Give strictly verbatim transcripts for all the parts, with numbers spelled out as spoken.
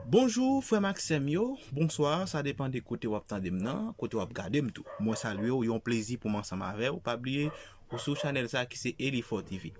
Bonjou frè m ak sè m yo, bonswa, sa depann de kote w ap tande m nan, kote w ap gade m tou. Mwen salye w, yon plezi pou m ansanm avè w. Pa bliye, ou sou chanèl sa ki se Elifò T V.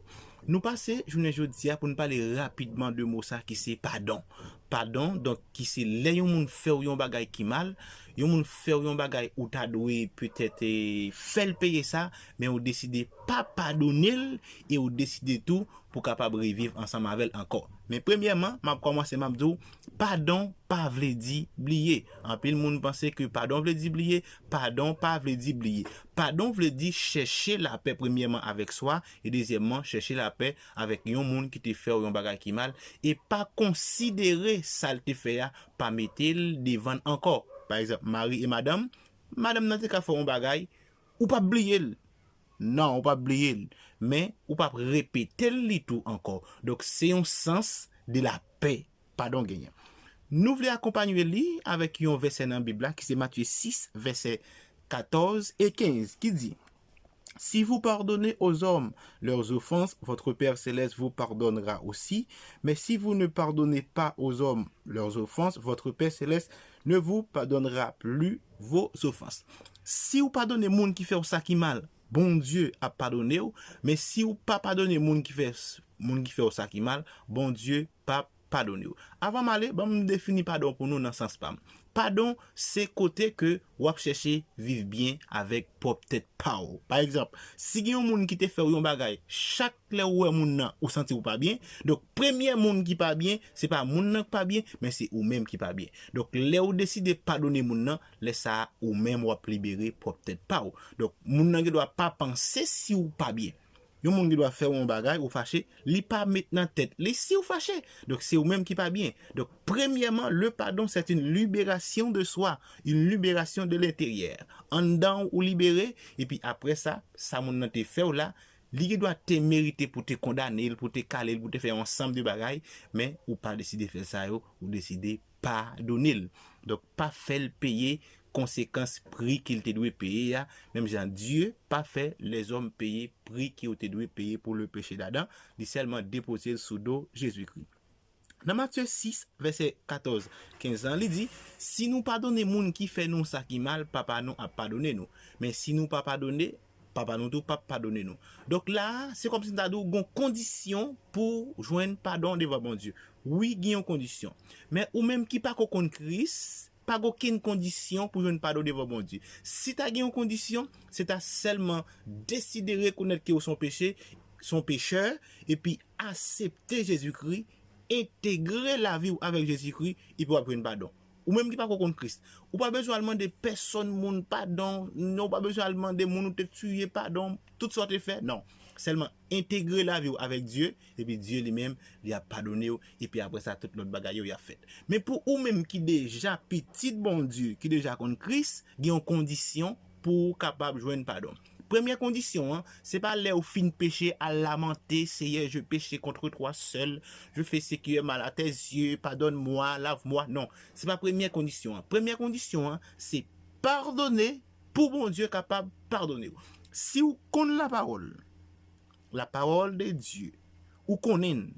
Nou pase jounen jodi a pou n pale rapidman de mo sa ki se padon. Padon, donk, ki se lè yon moun fè w yon bagay ki mal, yon moun fè w yon bagay ou ta dwe petèt, eh, fè l peye sa, men ou deside pa padone l e ou deside tou pou kapab reviv ansanm avè l ankò. Men premyèman, m ap kòmanse, m ap di w, padon pa vle di bliye. Anpil moun panse ke padon vle di bliye, padon pa vle di bliye. Padon vle di chèche lapè premyèman avèk swa, e dezyèmman, chèche lapè avèk yon moun ki te fè w yon bagay ki mal, e pa konsidere sa l te fè a, pa mete l devan l ankò. Pa egzanp, mari e madanm, madanm nan te ka fè w yon bagay, ou p ap bliye l. Non, ou p ap bliye l. Men, ou p ap repete l li tou ankò. Donk, se yon sans de lapè padon genyen. Nou vle akonpanye li avèk yon vèsè nan Bib la, ki se Matye sis, vèsè katòz e kenz, ki di, Si vous pardonnez aux hommes leurs offenses, votre Père céleste vous pardonnera aussi. Mais si vous ne pardonnez pas aux hommes leurs offenses, votre Père céleste ne vous pardonnera plus vos offenses. Si w padone moun ki fè w sa ki mal, Bondye ap padone w, men si w pa padone moun ki fè, moun ki fè w sa ki mal, Bondye p ap padone w. Avan m ale, ban m defini padon pou nou nan sans pa m. Padon, se kote ke w ap chèche viv byen avèk pwòp tèt pa w. Pa egzanp, si gen yon moun ki te fè w yon bagay, chak lè ou wè moun nan, ou santi w pa byen. Donk, premyè moun ki pa byen, se pa moun nan k pa byen, men se ou menm ki pa byen. Donk, lè ou deside padone moun nan, lè sa a, ou menm w ap libere pwòp tèt pa w. Donk, moun nan gen dwa pa panse si w pa byen. Yon moun gen dwa fè w yon bagay, ou fache, li pa met nan tèt li si w fache. Donk, se ou menm ki pa byen. Donk, premyèman, le pardon, c'est une libération de soi, une libération de l'intérieur. Anndan w, ou libere, epi apre sa, sa moun nan te fè w la, li gen dwa te merite pou te kondane l, pou te kale l, pou te fè yon ansanm de bagay, men ou pa deside fè sa yo, ou deside padone l. Donk, pa fè l peye konsekans pri ke l te dwe peye a, menm jan Dye pa fè lèzòm peye pri ke yo te dwe peye pou le péché d'Adam, li sèlman depoze l sou do Jezikri. Nan Matye sis, vèsè katòz, kenz lan, li di, Si nou padone moun ki fè nou sa ki mal, Papa nou ap padone nou. Men si nou pa padone, Papa nou tou p ap padone nou. Donk la a, se kòmsi m ta di w, gon kondisyon pou jwenn padon devan Bondye. Wi, gen yon kondisyon. Men ou menm ki pako konn Kris, pa gen okenn kondisyon pou jwenn padon devan Bondye. Si ta gen yon kondisyon, se ta sèlman deside rekonèt ke w se yon peche, se yon pechè, epi aksepte Jezikri, entegre lavi w avèk Jezikri, epi w ap jwenn padon. Ou menm ki pako konn Kris, ou pa bezwen al mande pèsonn moun padon, non, ou pa bezwen al mande moun ou te tiye padon, tout sa w te fè, non. Sèlman entegre lavi w avèk Dye, epi Dye li menm, li ap padone w, epi apre sa, tout lòt bagay yo, y ap fèt. Men pou ou menm ki deja pitit Bondye, ki deja konn Kris, gen yon kondisyon pou w kapab jwenn padon. Premyè kondisyon an, se pa lè ou fin peche al lamante, Seyè, je péché contre toi seul, je fais ce qui est mal à tes yeux, pardonne-moi, lave-moi. Non, se pa premyè kondisyon an. Premyè kondisyon an, se padone pou Bondye kapab padone w. Si w konn lapawòl, lapawòl de Dye, ou konnen l,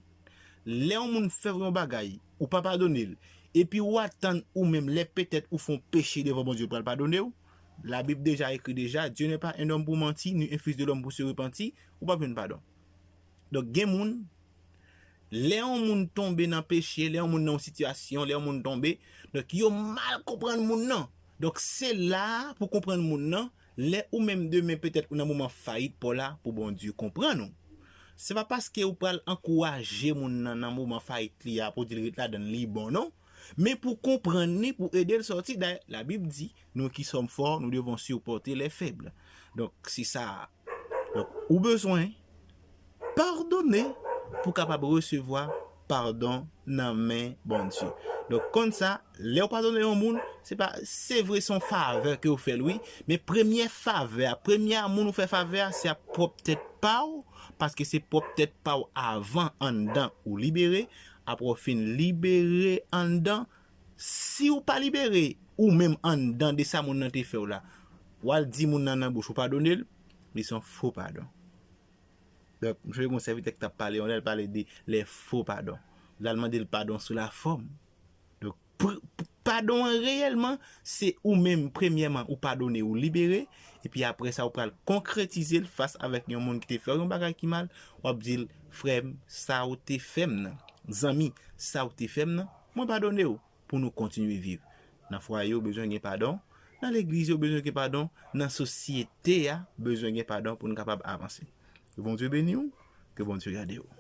lè yon moun fè w yon bagay, ou pa padone l, epi w atann ou menm lè petèt ou fè yon peche devan Bondye, ou pral padone w. Labib deja ekri deja, Dieu n'est pas un homme pour mentir, ni un fils de l'homme pour se repentir, ou p ap jwenn padon. Donk, gen moun, lè yon moun tonbe nan peche, lè yon moun nan yon sitiyasyon, lè yon moun tonbe, donk, yo mal konprann moun nan. Donk, se la a pou konprann moun nan, lè ou menm demen, petèt ou nan moman fayit pa w la, pou Bondye konprann ou. Se pa paske ou pral ankouraje moun nan nan moman fayit li a pou di l ret ladan l, li bon, non. Men pou konprann li, pou ede l sòti. Dayè, Labib di, nous qui sommes forts, nous devons supporter les faibles. Donk, se sa a. Donk, ou bezwen padone pou kapab resevwa padon nan men Bondye. Donk, konn sa, lè w padone yon moun, se pa, se vre se yon favè ke w fè l, wi, men premyè favè a, premye a moun ou fè favè a, se ap pwòp tèt pa w, paske se pwòp tèt pa w avan anndan ou libere, apre w fin libere anndan, si w pa libere ou menm anndan de sa moun nan te fè w la, w al di moun nan nan bouch ou padone l, li se yon fo padon. Donk, m sonje gon sèvitè ki t ap pale yon lè, l pale de les faux pardons. L al mande l padon sou lafòm. Donk, pr- padon an reyèlman, se ou menm, premyèman, ou padone, ou libere, epi apre sa, ou pral konkretize l fas avèk yon moun ki te fè w yon bagay ki mal, w ap di l, frè m, sa ou te fè m nan, zanmi, sa ou te fè m nan, mwen padone w, pou nou kontinye viv. Nan fwaye, ou bezwen gen padon, nan legliz, ou bezwen gen padon, nan sosyete a, bezwen gen padon pou nou kapab avanse. Ke Bondye beni w, ke Bondye gade w.